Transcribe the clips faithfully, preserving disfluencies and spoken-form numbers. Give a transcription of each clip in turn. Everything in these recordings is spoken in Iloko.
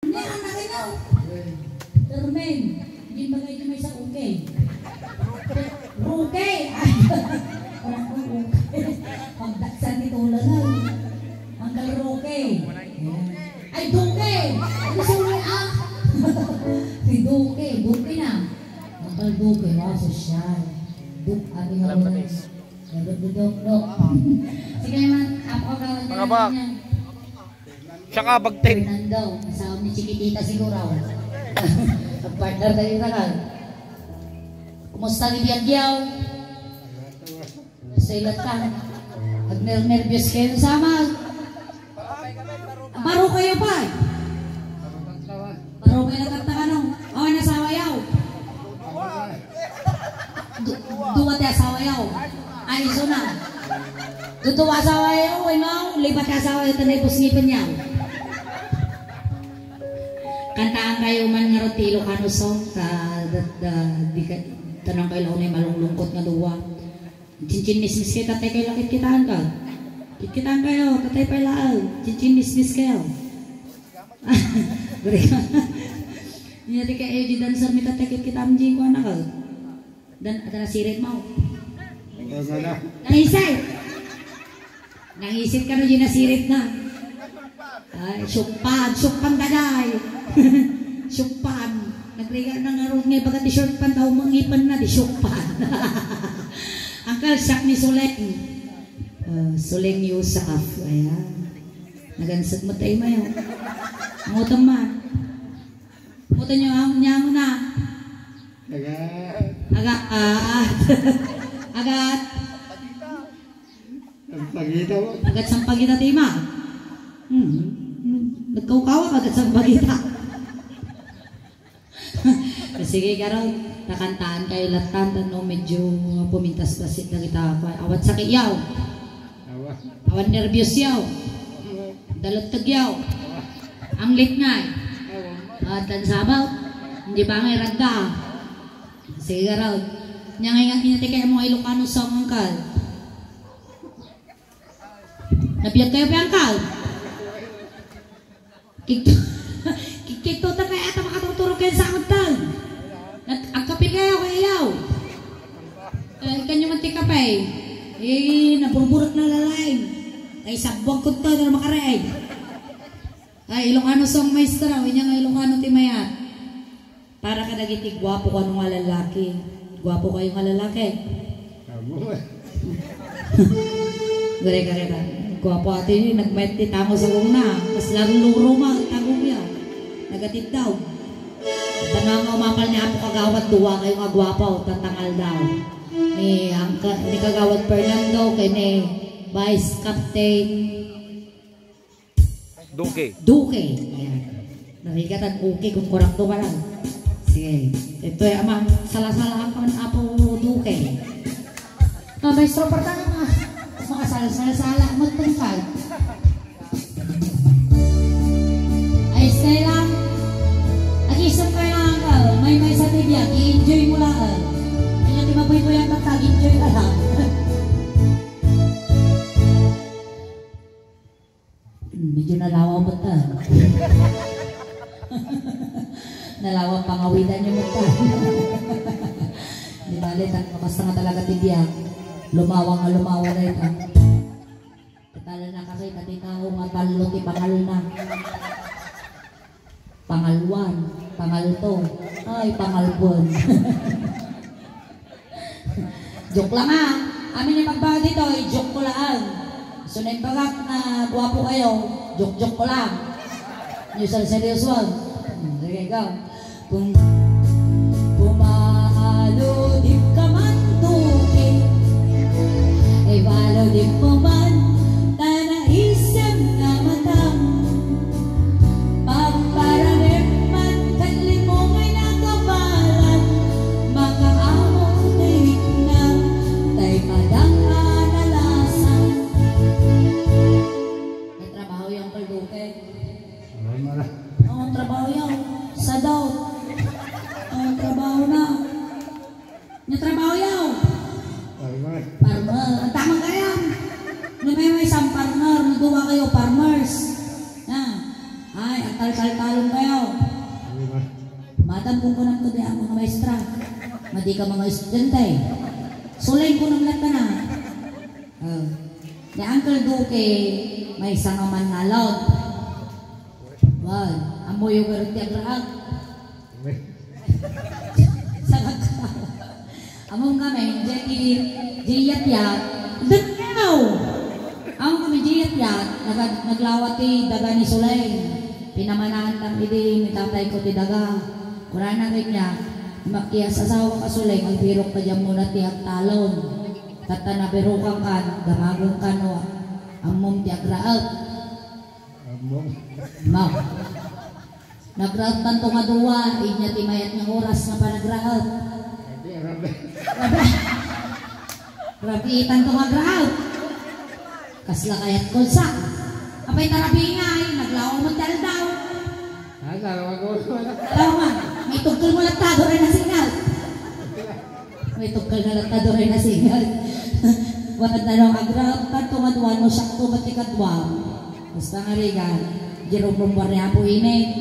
Hindi, anak niyo. Carmen. Hindi ba kayo may sa okay? Roque. Ay, anak ko, okay. Pagdaksan ni Tula na. Uncle Roque. Ayan. Ay, Duque. Ano sa uli, ah? Si Duque. Duque na. Uncle Duque. Wow, sosyal. Duk, ate nga Alam na, wala. Miss. Duk, duk, duk, duk. Sige, man. Ako, gawin na Mga lang bak. Yan. Siya nga, bagtik. Fernando, asawa ni Chiquitita siguro. Partner tayo na ka. Kumusta ni Biagyaw? Sa ilat ka. Nagner-nervyos kayo sa ama. Baro kayo pa. Baro kayo nagkanta ka nung. Awan asawa yaw. Du-, duwa ti asawa yaw. Ay, isu na. Duduwa asawa yaw, ay, no? Lipat ti asawa yaw, tanay pusngipen yaw. Kantaan kayo man nga ti Ilocano song, ta, da, da, di ka, tanang kayo lang malunglungkot nga duwa. Chinchin mismis kayo, tatay kayo, lakit kitaan ka. Kit kitaan kayo, tatay pa ilaag. Chinchin mismis kayo. Guri ka. Niya ti kayo, di dancer mi, tatay kit kitaan, di ko anak ka. Dan, ada nasirit mo. Ano na? Nangisay. Nangisay ka na, di nasirit na. Ay, sukpan, sukpan daday. Sukpan. Nagriga na nga ron nga baga ti short pan, tao mangipan na, di sukpan. Ang kalsak ni Suleng. Ah, Suleng Yusuf. Ayan. Nagansag mo tayo mayo. Ang utang man. Puta nyo, ang nyaman na. Agat. Agat. Agat. Ang pagita mo. Agat sang pagita, tima. Hmm. Nagkaukawa, agat sang pagita. Sige, garo, nakantaan kayo latan, no, medyo pumintas-pasit na kita. Awat sakit yaw. Awa. Awan nervyos yaw. Dalatag yaw. Ang litngay. Awa. At ang sabaw. Hindi ba nga iragda? Sige, raw. Nya nga nga kinati kayo mga Ilocano song, angkal. Nabiyag kayo pa, angkal? Kikto, kikto ta kay ata makatuturo kayo sa utang. Nag-, agkape kayo, kay ayaw. Eh, kanyo man ti kape. Eh, naburburot na lalay. Kay sabwag ko to, na makaray. Ay, Ilocano song maestra, inya nga Ilocano ti mayat. Para kadagiti guapo kano nga lalaki. Guapo kayo nga lalaki. Amo, eh. Gure ka, gure ka. Guapo ati ni, nagmayat ti tango sa gungna. Mas laro luro ma, tagong ya. Nagatid daw. Tama nga umapal ni Apo Kagawad, duwa kayo nga guapo, tatangal daw. Ni, ang ka-, ni Kagawad Fernando, kay ni Vice Captain Duque. Duque. Ayan. Narigatan, okay, kung kurakto ka lang. Sige. Ito ay amang salasalahan ka man, Apo Duque. Ah, Maestro, partang mga, mga salsal-sala, magtungkal. Ay, stay lang. Ag-isip kayo nga, angkal. May, may sa tibiyag, i-enjoy mo lang. Kaya di mabuy-buy ang tatag, enjoy ka lang. Hmm, medyo nalawa mo ta. Nalawa pangawidan niyo mo ta. Di bale, ta-, basta nga talaga ti biag. Lumawa nga lumawa na ito. Katala na kasi, pati tao nga talo ti pangal na. Pangalwan, pangalto, ay, pangalpon. Joke lang, ha. Amin yung magbago dito, eh, joke ko lang. So, naimbagak na guwapo kayo, joke-joke ko lang. Yung sa seryoso, ah. Hmm, sige, ikaw. Kung pumalo di ka man tuki, ay balo di pa man, tana isem nga matang. Pagparanem man ken limongay nakabalan, makaammo ti riknam, tay padang a nalasan. May trabaho yung Uncle Duque. Ano na? Oo, trabaho yan. Sa daw. Oo, trabaho na. Natrabaho yaw? Farmer. Farmer. Ang tamang kayan. Lumemay sang farmer. Nagduwa kayo, farmers. Na. Ay, ang Taltalon kayo. Madam, kung kunam ko di ako nga maestra. Madi ka mga estudyante. Suleng ko nang latta na. Oh. Ni Uncle Duque, may sanga man nalod. Wan, amoy yung garot ti agraag. Sangag ka. Among kami, jay, jay yat-yat. Dagdaw! Among kami, jay yat-yat. Nag-, naglawa ti daga ni Suleng. Pinamanaan tam idi ni tatay ko ti daga. Kunana kanya, "Makias asawa ka, Suleng, agbirok ka dyan muna ti agtalon. Tatta nabirokan kan, damagen kan, no, ammom ti agraep." Ammom. Ma. Nagraep tanto nga dua, inya ti mayat nga oras nga panagraep. Adi, arabe. Rabii tanto nga agraep. Kasla kayat ko sa. Apay ta rabii ngay, naglawa met ti aldaw. Ah, nalawa ko. Nalawa man. May tugkol mo latta, duray na singal. May tugkol na latta, duray na singal. Wan, ano, agraep tanto nga dua, no, siak to, ba't ti kadua? Basta nga rigan, di rumrumbar ni Apo Init.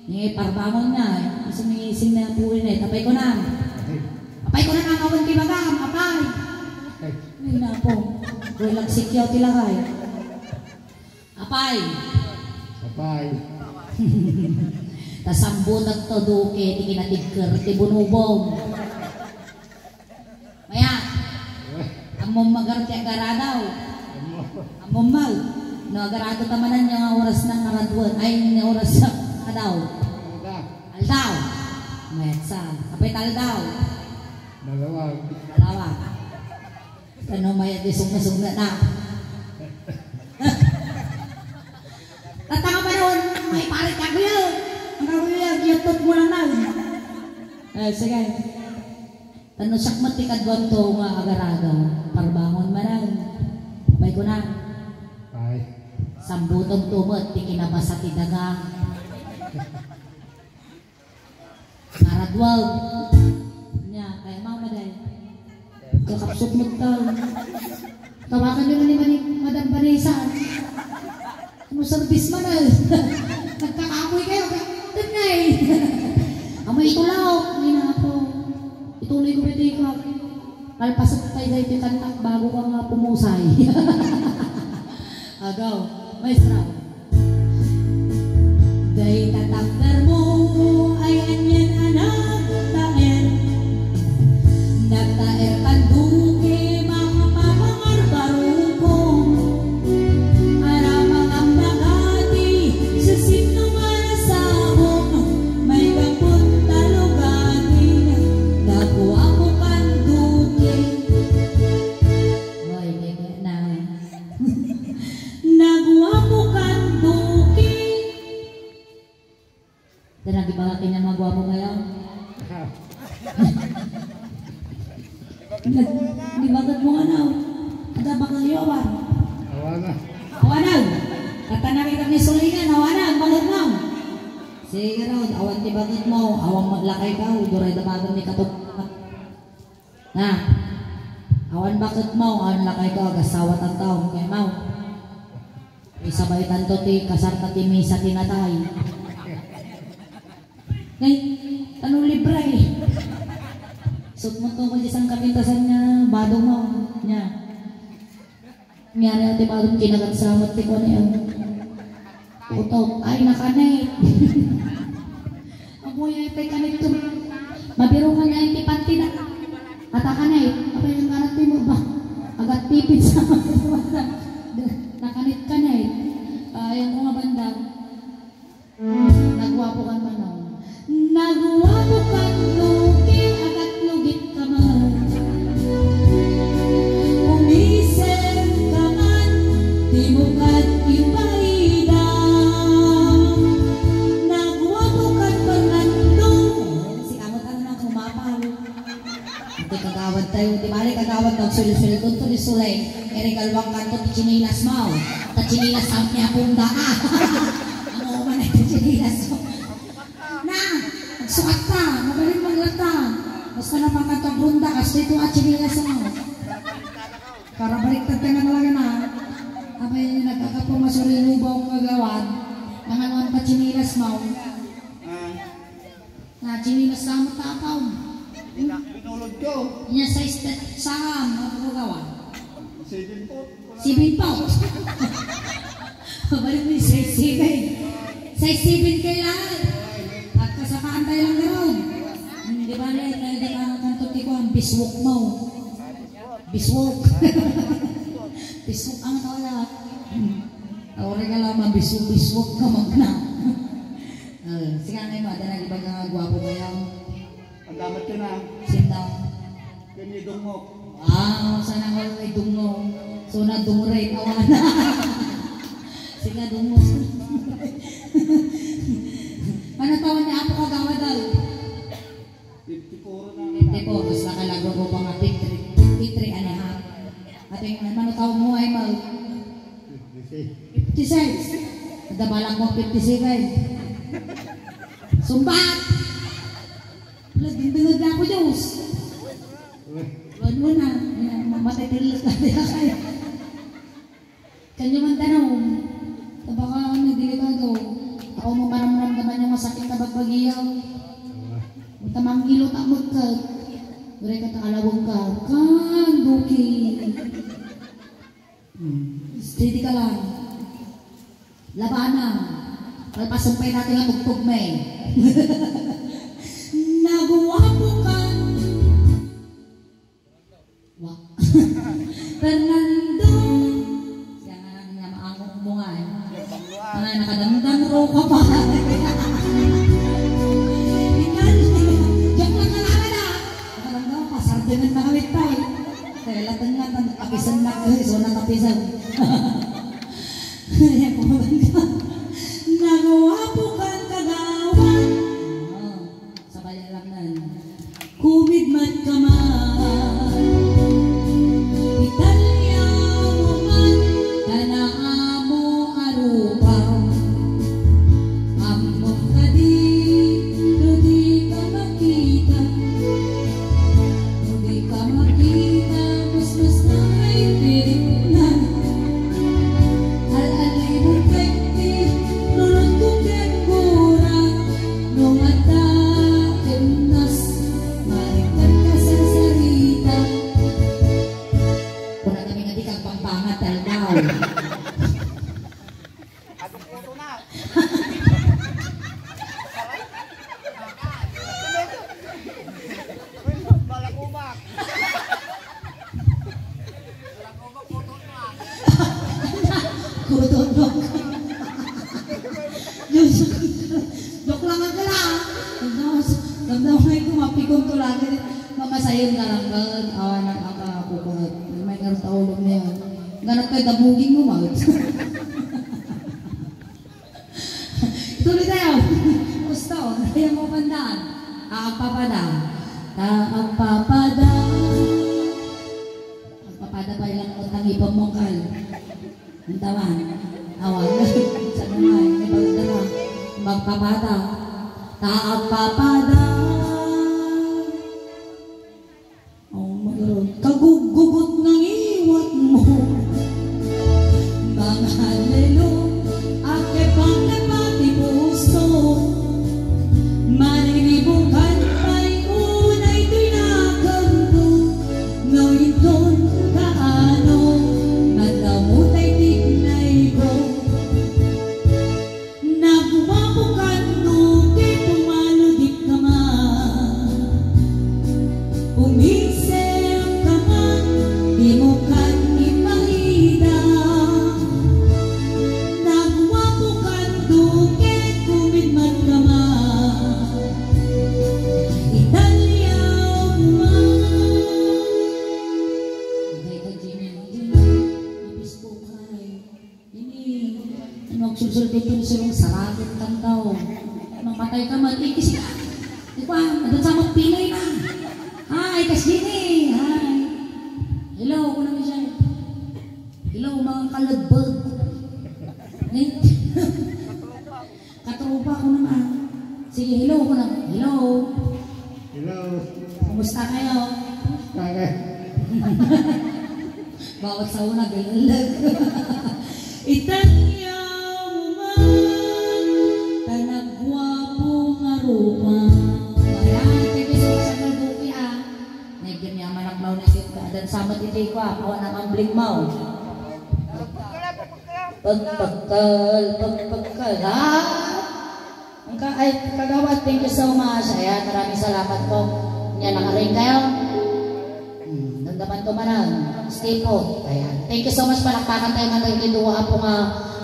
Ni parbangon nga, eh. Gusto ni sing ni Apo Init. Apay ko na. Apay ko na nga, awan ti bagam, apay. Ay, napo. Walang sikyaw ti lakay. Apay. Apay. Ta sambutak to, Duque, ti kinatigker ti bunubong. Maya, ammom magar ti agaradaw. Ammom mal. No, agarado ta manen nga oras na ngaradwan. Ay, nga oras na adaw. Aldaw. Mayat sa. Apay taldaw. Nalawag. Nalawag. Ano, mayat di sugna-sugna na. Tatanga pa noon, may pare ka, kuya. Ang kuya, giyatot mo lang na. Eh, sige. Tano siak met ti kaduanto nga agarado, parbangon manen. Apay ko na. Ay. Sambuton to met ti kinabasa ti daga. Naraduag. Nya, kaya mao maday. Kakapsut met ta. Tawagan niyo na ni Mani-, Madam Vanessa. Ano service man, eh? Nagkakapoy kayo, ka-, dagay. Amoy itulok, ay na po. Ituloy ko pwede ko. Kalpasok tayo dahil yung kanta, bago ka nga pumusay. Agaw, maestra. Dayta takder mo ay anian a nagtaer. Nagtaer kan Duque, makapapangarbarukong. Aramang ang bagati, sa sino man a sabong, may kapon talugati, naguapo kan Duque. Oy, gege na. Naguapo kan Duque. Dana, di ba kanya maguapo kayo? Nag-, di ba kat mo nga na? Ada ba kayo, awan? Awan na. Awanan. Kata na kita ni Sulingan, awanan, bakit mo? Sige raw, awan ti bakit mo, awan maglakay ka, duray da bago ni katok. Na, awan bakit mo, awan lakay ko, agasawa tanto, kaya mo. Isabay tanto ti kasarta ti misa ti natay. Nay, ano libre? Sut mo to, kung isang kapintasan niya, bado mo, niya. Nangyari ati balong kinagat sa amat ti kuan niya. Utot, ay, nakanit. Amoy ay pay kanit to. Mabiro ka nga iti panti na. Ata kanit. Apay ang arat ti mo ba? Agat tipid sa amat. Nakanit kanit. Ay, ang mga banda. Naguapo kan Manong. Naguapo kan Duque, agat lugit ka man. Umisip ka man, di mo kad ibaida. Naguapo kan Fernando. Si Amot ang nang humapal. Iti kagawad tayo, di bali kagawad, nagsulsuldon to ni Suleng. Irigaluan kanto ti chinilas mo. Ta chinilas sa ni Apunda ka. Ano man iti chinilas mo? Na, nagsukat ka, magaling maglata. Basta naman kanto Apunda, kasi ito at chinilas mo. Para baliktad ka na talaga na. Abay, nagkakapumasuri mo ba ang kagawad? Nangaluan ka tsinelas, Maw. Ah. Na, tsinelas sa mo, tapaw. Binulod ko. Nya, sais ta-, saan mo, bugawa? Seven po. Seven po. Balik mo yung sais seven. Sais seven kay lahat. At kasakaan tayo lang garo. Hmm, di ba, Len? Kaya di ka kanto ti kuan, biswok mo. Biswok. Biswok ang tawag. Tawag ka lang, mabiswok-biswok ka magna. Ah, sige, ano yung mga danag ibaga nga gwapo kayo? Ang damat ka na. Sino? Kani dungok. Wow, sana all may dungok. So, na dungray, tawana. Sige, dungok. Ano tawag niya? Apo ka, gawa daw. Fifty-four na. Fifty-four, tapos nakalago ko pa nga fifty-three, fifty-three and a half. Ate, ano tawag mo ay mag- Fifty-six. Fifty-six. Ada balak mo fifty-seven. Sumbat! Wala, dindengag na ako, Diyos. Uy. Wala mo na. Yan, matitilis na nila kayo. Kanyo man tanong, tabaka ano, delikado. Ako mo maramdaman yung masakit na bagbagiyaw. Uy. Uta mangilo ta magkat. Gure ka ta alawag ka. Kan, Buki. Hmm. Steady ka lang. Labanan. Palpasumpay natin ang tugtog, may. Naguwapo ka. Wa. Fernando. Siya nga, nga maangong mo nga, eh. Nga, nakadamdam ro ka pa. Ikan, joke lang nga naman, ah. Nakadamdam, pasardengan na kami tayo. Kaya lahat nga, tan-, tapisan na ko, eh. So, natapisan. Kaya pumunta. Naguwapo ka, kagawad. Oo. Sabay alam na. Kumidmat ka man, italya mo man, tanaamo a rupa. Ammom kadi, no di ka makita, no di ka makita, mas mas na ay pinipuna. Al-alibong pwede, nunot ko ken gura, no mata, ken nas, Marikan ka sarsarita. Kuna kami nga di kagpangbangat, talaga. Balakubak. Balakubak, puto na. Kutotok. Diyos, joke lang ang gala. Tapos, damdam mo yung kumapikon to lagi. Mamasayon ka lang ba? Awa na, ang kakapukot. May ngarang taulog niya. Ganap kayo, dabugin mo, mawit. Tuloy tayo. Gusto, kaya mo pandaan. Kaagpapada. Kaagpapada. Agpapada pa ilang utang ipamungkal. Ang taman. Awan. Sa naman, may pagdala. Magpapada. Kaagpapada. Oh, magaron. Kaguggugot ng iwat mo. Mga lelo, ake pang napati puso. Maninibukan pa'y unay to'y nakampo. Ngayon doon kaano, madamo tay tignay ko. Nagumapo kan no ket pumaludip ka man. Umisem ka man, di mo kan ipaida. Nagumapo kan no ket kumidmat ka man. Italya mo man. Agay ka, Jimmy. Jimmy, ipis ko, ay. Ini, ano, agsulsol dito ni Sirong Saragit kan tao. Mamatay ka man, ikis ka. Di ba? Adun sa magpilay na. Hi, Kas Jenny. Hi. Hello, kuna mi siya. Hello, mga kalagbag. Ni-, katropa ko naman. Sige, hello ko na. Hello. Hello. Kumusta kayo? Kaya. Bawat sa una, ganun lang. Italya mo man. Ayan, thank you so much, Uncle Duki, ah. Nagdami ang manak maw na sit ka. Dan samat iti ko, ah. Awan ang ambling maw. Pagpagkal, pagpagkal, ah. Ang ka, ay, kagawad, thank you so much. Ayan, maraming salamat po. Yan, nakaring kayo. Hmm, damdaman ko manan. Stay put. Ayan. Thank you so much. Palakpakan tayo man tayo kay duwa apo nga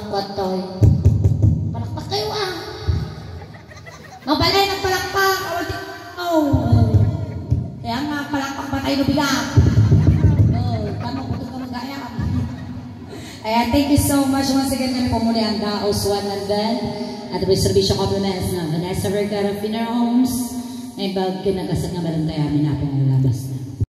kwattoy. Palakpak kayo, ah. Mabalay nagpalakpak. Awan ti-, oh. Kaya nga, palakpak ba tayo no bigat? Oh, tama po ito kami gaya. Ayan, thank you so much once again kami pumuli ang Daos One and Then at the Serbisyo Compliments ng Vanessa Vergara Funeral Homes. May bag kinagasat nga barangay amin na pong labas na.